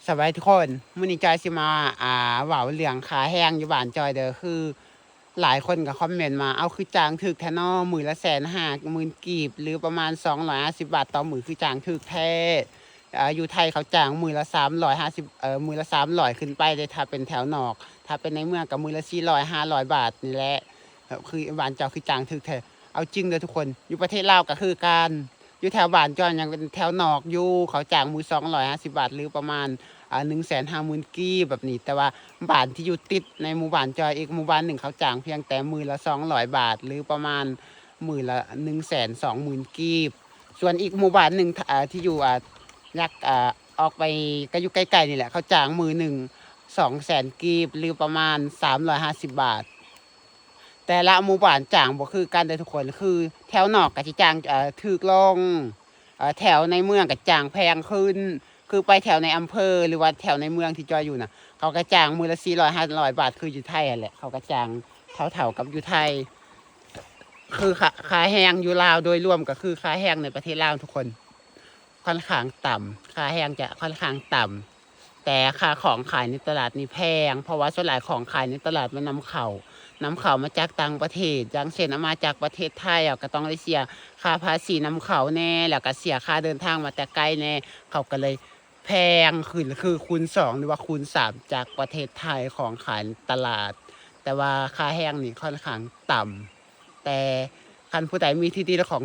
ສະບາຍດີທຸກຄົນ, ມື້ນີ້ຈອຍຊິມາ ອ່າ ເວົ້າເລື່ອງຄ່າແຮງຢູ່ບ້ານຈອຍເດີ. ຄືຫຼາຍຄົນກໍຄອມເມັນມາ ເອົາ ຄືຈ້າງຖືກແທ້ນໍ ມື້ລະແສນຫ້າໝື່ນກີບ ຫຼືປະມານສອງຮ້ອຍຫ້າສິບບາດຕໍ່ມື້ ຄືຈ້າງຖືກແທ້. ອ່າ ຢູ່ໄທເຂົາຈ້າງມື້ລະສາມຮ້ອຍຫ້າສິບ ເອີ ມື້ລະສາມຮ້ອຍຂຶ້ນໄປເດ້ ຖ້າເປັນແຖວນອກ. ຖ້າເປັນໃນເມືອງກໍມື້ລະສີ່ຮ້ອຍຫ້າຮ້ອຍບາດນີ້ແຫຼະ. ຄືບ້ານເຈົ້າຄືຈ້າງຖືກແທ້. ເອົາຈິງເດີທຸກຄົນ, ຢູ່ປະເທດລາວກໍຄືກັນ. ຢູ່ແຖວບ້ານຈອຍຍັງເປັນແຖວນອກຢູ່ ເຂົາຈ້າງມື້ສອງຮ້ອຍຫ້າສິບບາດ ຫຼືປະມານ ອ່າ ໜຶ່ງແສນຫ້າໝື່ນກີບແບບນີ້. ແຕ່ວ່າບ້ານທີ່ຢູ່ຕິດໃນໝູ່ບ້ານຈອຍ ອີກໝູ່ບ້ານໜຶ່ງ ເຂົາຈ້າງພຽງແຕ່ມື້ລະສອງຮ້ອຍບາດ ຫຼືປະມານມື້ລະໜຶ່ງແສນສອງໝື່ນກີບ. ສ່ວນອີກໝູ່ບ້ານໜຶ່ງ ອ່າ ທີ່ຢູ່ ອ່າ ຍັກ ອ່າ ອອກໄປ ກໍຢູ່ໃກ້ໆນີ້ແຫຼະ ເຂົາຈ້າງມື້ໜຶ່ງສອງແສນກີບ ຫຼືປະມານສາມຮ້ອຍຫ້າສິບບາດ. ແຕ່ລະໝູ່ບ້ານຈ້າງບໍ່ຄືກັນເດີທຸກຄົນ. ຄືແຖວນອກກໍຊິຈ້າງ ເອີ ຖືກລົງ, ເອີ ແຖວໃນເມືອງກໍຈ້າງແພງຂຶ້ນ. ຄືໄປແຖວໃນອຳເພີ ຫຼືວ່າແຖວໃນເມືອງທີ່ຈອຍຢູ່ນະ ເຂົາກໍຈ້າງມື້ລະສີ່ຮ້ອຍຫ້າຮ້ອຍບາດ ຄືຢູ່ໄທຫັ້ນແຫຼະ. ເຂົາກໍຈ້າງເທົ່າໆກັບຢູ່ໄທ. ຄືຄ່າ ຄ່າແຮງຢູ່ລາວໂດຍລວມ ກໍຄືຄ່າແຮງໃນປະເທດລາວທຸກຄົນ ຄ່ອນຂ້າງຕ່ຳ, ຄ່າແຮງຈະຄ່ອນຂ້າງຕ່ຳ. ແຕ່ຄ່າຂອງຂາຍໃນຕະຫຼາດນີ້ແພງ ເພາະວ່າສ່ວນຫຼາຍຂອງຂາຍໃນຕະຫຼາດມັນນຳເຂົ້າ, ນຳເຂົ້າມາຈາກຕ່າງປະເທດ. ຢ່າງເຊັ່ນ ເອົາມາຈາກປະເທດໄທ ເຮົາກໍຕ້ອງໄດ້ເສຍຄ່າພາສີນຳເຂົ້າແດ່ ແລ້ວກໍເສຍຄ່າເດີນທາງມາແຕ່ໄກແດ່. ເຂົາກໍເລີຍແພງຂຶ້ນ ຄືຄູນສອງ ຫຼືວ່າຄູນສາມ ຈາກປະເທດໄທ ຂອງຂາຍໃນຕະຫຼາດ. ແຕ່ວ່າຄ່າແຮງນີ້ຄ່ອນຂ້າງຕ່ຳ. ແຕ່ຄັນຜູ້ໃດມີທີ່ດິນຂອງ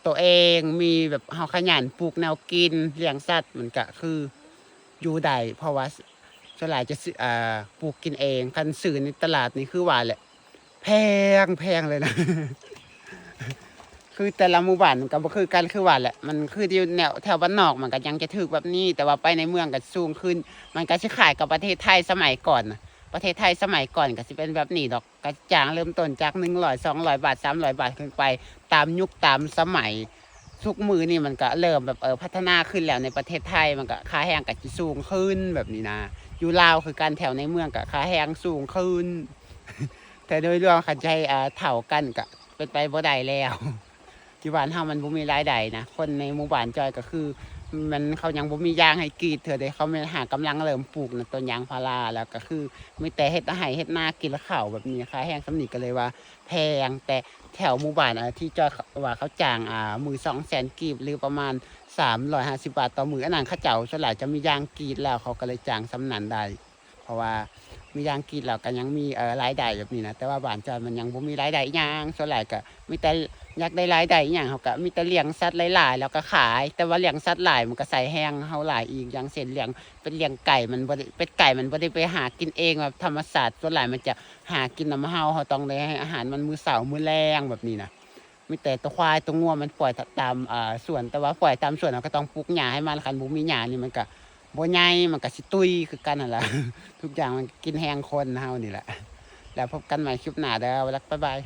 ໂຕເອງ ມີແບບເຮົາຂະຫຍັນປູກແນວກິນ ລ້ຽງສັດ ມັນກະຄືຢູ່ໄດ້ ເພາະວ່າສ່ວນຫຼາຍຈະຊື້ ອ່າ ປູກກິນເອງ. ຄັນຊື້ໃນຕະຫຼາດນີ້ຄືວ່າແຫຼະ ແພງ ແພງເລີຍນະ. ຄືແຕ່ລະໝູ່ບ້ານມັນກະບໍ່ຄືກັນ ຄືວ່າແຫຼະ ມັນຄືຢູ່ແນວແຖວບ້ານນອກມັນກະຍັງຈະຖືກແບບນີ້ ແຕ່ວ່າໄປໃນເມືອງກະສູງຂຶ້ນ. ມັນກະຊິຄ້າຍກັບປະເທດໄທສະໄໝກ່ອນນະ, ປະເທດໄທສະໄໝກ່ອນກະຊິເປັນແບບນີ້ດອກ. ກະຈ້າງເລີ່ມຕົ້ນຈາກໜຶ່ງຮ້ອຍ ສອງຮ້ອຍບາດ ສາມຮ້ອຍບາດຂຶ້ນໄປ ຕາມຍຸກຕາມສະໄໝ. ທຸກມື້ນີ້ມັນກະເລີ່ມແບບ ເອີ ພັດທະນາຂຶ້ນແລ້ວໃນປະເທດໄທ, ມັນກະຄ່າແຮງກະຊິສູງຂຶ້ນແບບນີ້ນະ. ຢູ່ລາວຄືກັນ ແຖວໃນເມືອງກະຄ່າແຮງສູງຂຶ້ນ ແຕ່ໂດຍລວມຄັນຈະໃຫ້ ເອີ ເທົ່າກັນກະເປັນໄປບໍ່ໄດ້ແລ້ວ. ຢູ່ບ້ານເຮົາມັນບໍ່ມີລາຍໄດ້ນະ, ຄົນໃນໝູ່ບ້ານຈອຍກໍຄືມັນ ເຂົາຍັງບໍ່ມີຢາງໃຫ້ກຣີດເທື່ອເດ້, ເຂົາແມ່ນຫາກຳລັງເລີ່ມປູກນະ ຕົ້ນຢາງພາລາ, ແລ້ວກໍຄືມີແຕ່ເຮັດໄຮ່ເຮັດນາກິນເຂົ້າແບບນີ້. ຄ່າແຮງສ່ຳນີ້ກໍເລີຍວ່າແພງ. ແຕ່ແຖວໝູ່ບ້ານ ອ່າ ທີ່ຈອຍວ່າເຂົາຈ້າງ ອ່າ ມື້ສອງແສນກີບ ຫຼືປະມານສາມຮ້ອຍຫ້າສິບບາດຕໍ່ມື້, ອັນນັ້ນເຂົາເຈົ້າສ່ວນຫຼາຍຈະມີຢາງກຣີດແລ້ວ ເຂົາກໍເລີຍຈ້າງສ່ຳນັ້ນໄດ້. ເພາະວ່າມີຢາງກຣີດແລ້ວກໍຍັງມີ ເອີ ລາຍໄດ້ແບບນີ້ນະ, ແຕ່ວ່າບ້ານຈອຍມັນຍັງບໍ່ມີລາຍໄດ້ອີ່ຫຍັງ. ສ່ວນຫຼາຍກໍມີແຕ່ຢາກໄດ້ລາຍໄດ້ອີ່ຫຍັງ ເຮົາກໍມີແຕ່ລ້ຽງສັດຫຼາຍໆ ແລ້ວກໍຂາຍ. ແຕ່ວ່າລ້ຽງສັດຫຼາຍມັນກໍໃຊ້ແຮງເຮົາຫຼາຍອີກ, ຢ່າງເຊັ່ນລ້ຽງເປັດລ້ຽງໄກ່ ມັນບໍ່ໄດ້ ເປັດໄກ່ມັນບໍ່ໄດ້ໄປຫາກິນເອງແບບທຳມະຊາດ, ສ່ວນຫຼາຍມັນຈະຫາກິນນຳເຮົາ, ເຮົາຕ້ອງໄດ້ໃຫ້ອາຫານມັນມື້ເຊົ້າມື້ແລງແບບນີ້ນະ. ມີແຕ່ຕົວຄວາຍຕົວງົວມັນປ່ອຍ ຕາມ ອ່າ ສວນ, ແຕ່ວ່າປ່ອຍຕາມສວນເຮົາກໍຕ້ອງປູກຫຍ້າໃຫ້ມັນ, ຄັນບໍ່ມີຫຍ້ານີ້ມັນກໍບໍ່ໃຫຍ່ ມັນກໍຊິຕຸ້ຍຄືກັນຫັ້ນລະ. ທຸກຢ່າງມັນກິນແຮງຄົນເຮົານີ້ແຫຼະ. ແລ້ວພົບກັນໃໝ່ຄລິບໜ້າເດີ, ບາຍບາຍ.